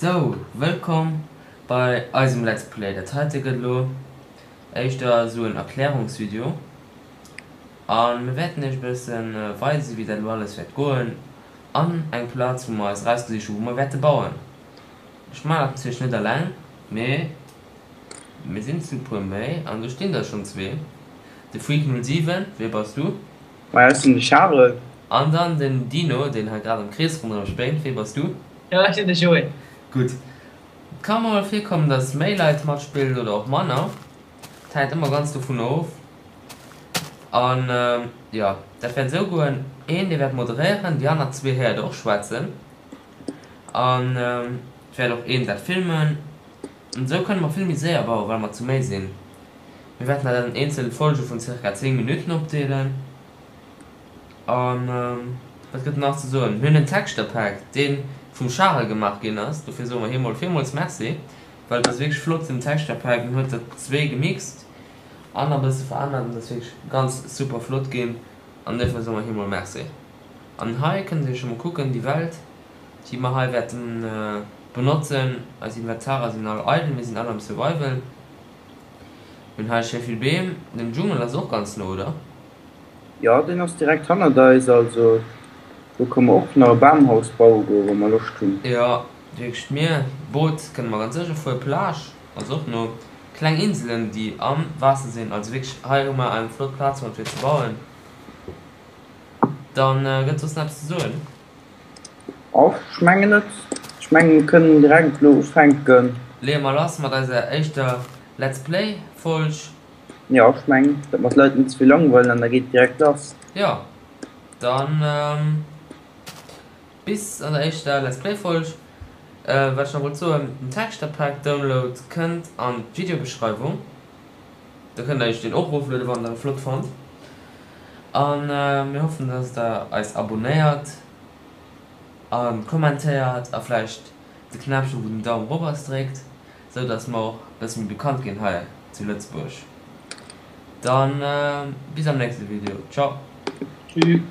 Sou, wëllkomm bei eisem Let's Play. Dat heite gëtt elo éischter esou en Erklärungsvideo a mir wäerten iech e bësse weisen, wéi dat elo alles wäert goen an eng Plaz, wou mer eis erausgesicht hunn, wou mer wäerte bauen. Ech maachen dat natierlech net eleng, mee mir sinn zu puer méi an do stinn der schonn zwee, de Freak07, wee bass du? Maja, ech sinn de Charel. An dann den Dino, deen hei grad am Krees ronderëm spéngt. Wee bass du? Jo, ech sinn de Joé. Gutt. Et ka mol virkommen, dass méi Leit matspillen oder och manner. Et hänkt ëmmer ganz dovun of. An jo, dat wäert esou goen, een dee wäert moderéieren, déi aner zwee héiert der och schwätzen. An et wäert och een dat filmen. An esou kënne mer vill méi séier bauen, well mer zu méi sinn. Mir wäerten dat an eenzel Folge vun ca. 10 Minutten opdeelen. An wat gëtt nach ze soen? Mir hunn en Texture Pack, dee vum Charel gemaach ginn ass. Dofir soe mer him mol villmools Merci, well et ass wierklech flott den Texture Pack. En huet dat zwee gemixt an e bësse verännert an et ass wierklech ganz super flott ginn. An duerfir soe mer him mol Merci. An hei kënnt dir scho mol kucken, déi Welt, déi mer hei wäerten benotzen. Eis Inventarer sinn all eidel, mir sinn all am Survival. Mir hunn hei schéi vill Beem. Den Dschungel ass och ganz no, oder? Jo, deen ass direkt hannert eis, also do kënne mer och nach e Bamhaus baue goen, wa mer Loscht hunn. Jo, wierklech d'Mier. Boot kënne mer ganz sécher fueren. Plage ass och no. Kleng Inselen, déi am Waasser sinn. Also wierklech, hei hu mer eng flott Plaz fonnt fir ze bauen. Dann gëtt soss nach eppes ze soen? Och, ech mengen net. Ech mengen mir kënnen direkt elo ufänken. Leeë mer lass mat eiser éischter Let's Play Folg. Jo, ech mengen dat mer d'Leit net ze vill langweilen an da geet et direkt lass. Jo, dann bis an der éischter Let's Play Folg. Wat ech nach wollt soen, den Texture Pack Download kënnt an d'Videobeschreiwung. Da kënnt der iech deen och eroflueden wann der e flott fannt. An mir hoffen dass der eis abonnéiert a kommentéiert a vläicht de Knäppchen wou den Daum rop ass dréckt, sou dass mer och bësse méi bekannt ginn hei zu Lëtzebuerg. Dann bis am nächste Video. Ciao. Tschüss.